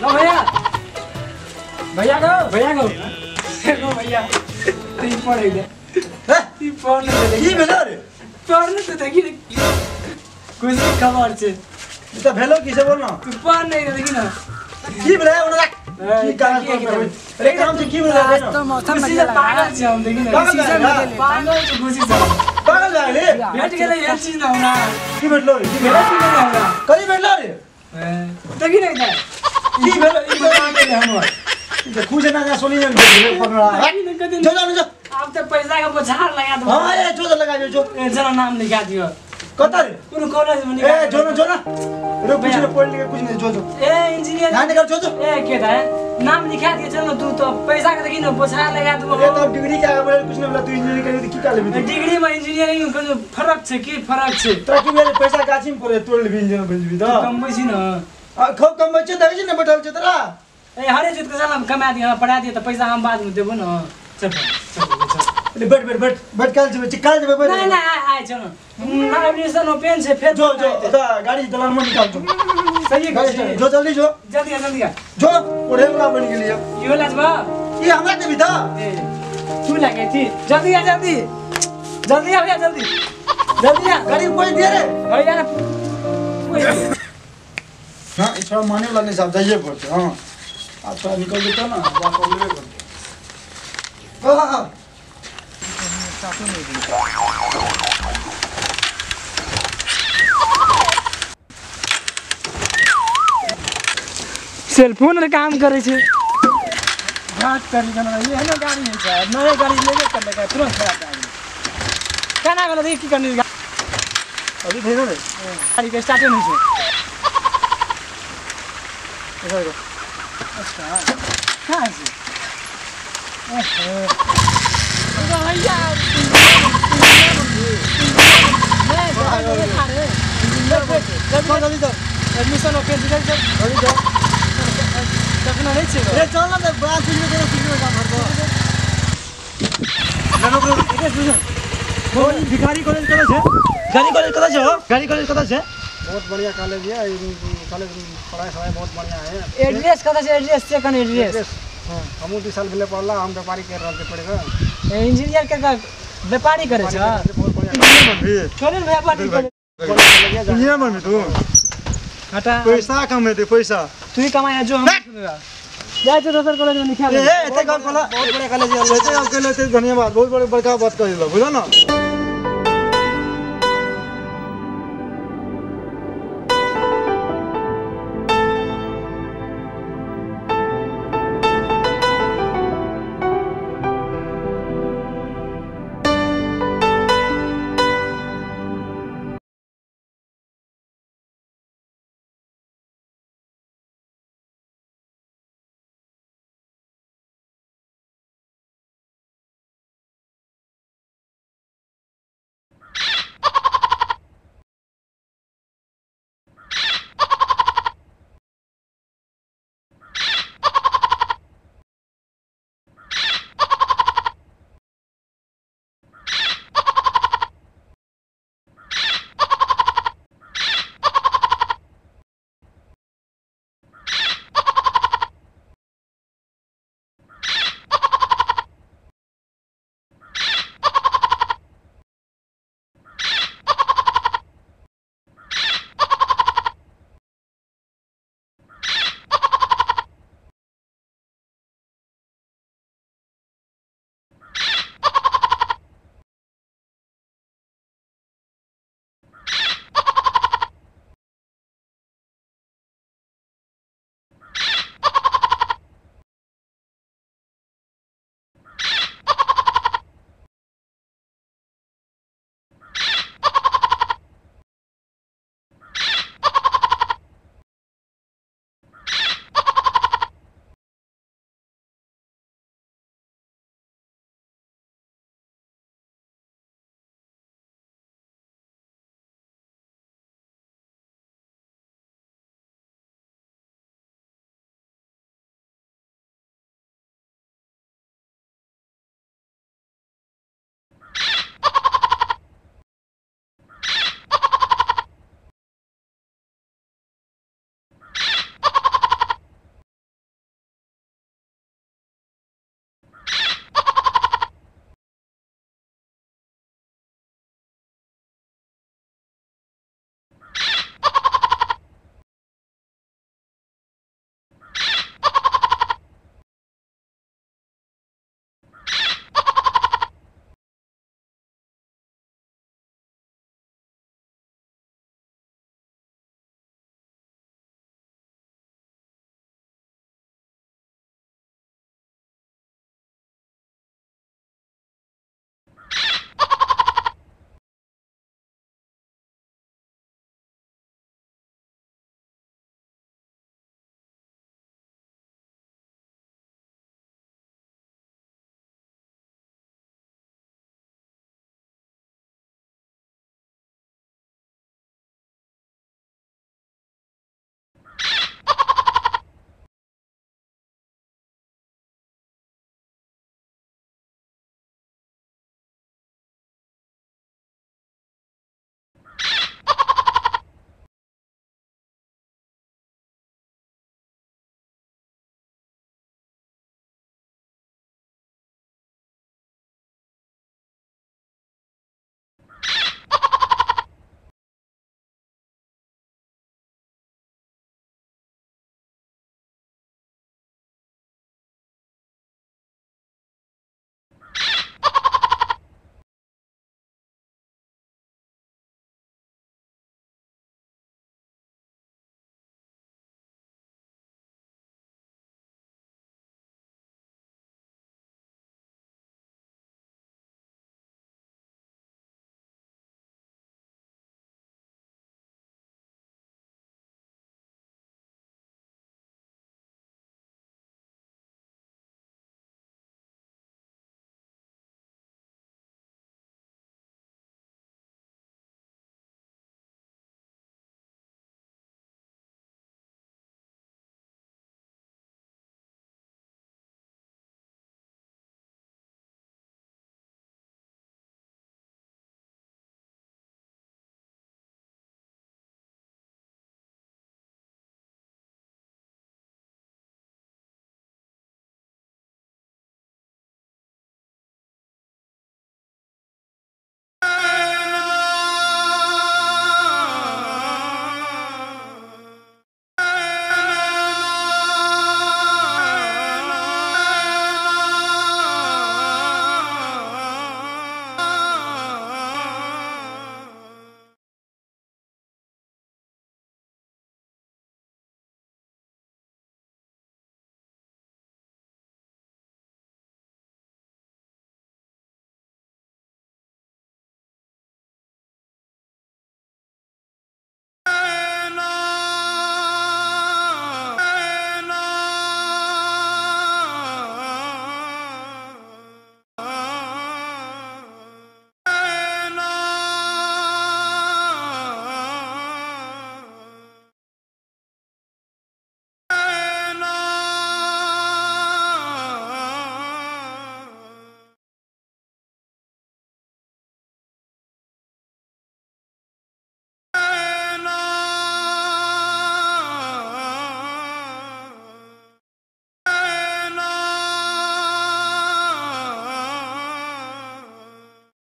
लो भैया भैया गो भैया गो लो भैया तीन पढ़ दे तीन पढ़ ले की भेलो रे पढ़ तो देखी कुछ खबर छे त भेलो की से बोल ना तू पढ़ नहीं देखी ना की भेलै ओना की काम अरे काम से की भेलै आज तो मौसम बढ़िया पागल छी हम देखी ना सीजन में पागल छी खुशी से पागल लागले भेट गेलै एक चीज ना हमरा की भेटलो रे की भेलो की ना हमरा कहीं भेटलो रे देखी नहीं था की भेलो ई बता गेलै हमर त खुश ना जा सोनी ने भेटले पकड़ा जो जो जो अब त पैसा के बोझार लगा दो हां ए जो लगा जो जो ए जना नाम लिखा दियो कत रे कोनो कॉलेज में निकाल ए जो ना जो ना रे कुछ ने पढ़ लिख कुछ नहीं जो जो ए इंजीनियर ना निकल जो जो ए के था नाम लिखा दियो चल तू तो पैसा के देखी न बोझार लगा दो ए तो डिग्री के आगे बढ़ कुछ नहीं बोला तू इंजीनियरिंग करी की का लेबी डिग्री में इंजीनियरिंग में कोनो फरक छै की फरक छै तोरा की भेल पैसा गाछी में पड़े तोड़ लेबी इंजीनियर बन जेबी त कमबै छी न आ खूब कमबै छै देखै छी ने बैठल छै तोरा ए हरे चीज के साला कमा दियो पढ़ा दियो त पैसा हम बाद में देबो न चल चल चल बैठ बैठ बैठ बैठ काल जेबै काल जेबै बैठ नहीं नहीं आइ चल ना एडमिशन ओपन छै फेर जो जो त गाड़ी दलान में निकाल जो सही है जो जल्दी जो जल्दी जल्दी जो ओढ़े वाला बन गेलियो यो लाजबा ई हमरा देबी त ए तू लागे छी जल्दी आ जल्दी जल्दी आ भैया जल्दी जल्दी आ गाड़ी कोई दे रे भैया ना हां ई छोड़ा माने वाला नहीं साहब जाइए पड़ते हां आ थोड़ा निकल जेतो ना जा पड़बे करते हां हां सेलफोन रे काम करे छे घाट कर जना ये है ना गाड़ी है सर नया गाड़ी लेबे कर लगा तुरंत खराब गाड़ी केना गेलो देख की करनी अभी भेलो रे गाड़ी के स्टार्ट नहीं छे इधर अच्छा कहां से ओहो भैया नहीं एडमिशन ओके चल चल तखन नहीं छै रे चल ना बात सुनबे करे सुनबे काम करबो ना ना सुन कोन भिखारी कॉलेज कत छै भिखारी कॉलेज कत छै हो भिखारी कॉलेज कत छै बहुत बढ़िया कॉलेज है कॉलेज पढ़ाई सगाई बहुत बढ़िया है एड्रेस कत छै एड्रेस से कन एड्रेस हां हमहु 2 साल पहले पढ़ला हम व्यापारी कर रहल छै पढ़े ए इंजीनियर के व्यापारी करे छै बहुत बढ़िया चल ने व्यापारी करे इंजीनियर बनबी तू हटा पैसा कमेते पैसा तू ही कमाया जो हम जाय छै दोसर कॉलेज में लिखा ए एते काम कला बहुत बढ़िया कॉलेज है एते काम केले ते धन्यवाद बहुत बड़े बड़का बात कह देलौ बुझल ना।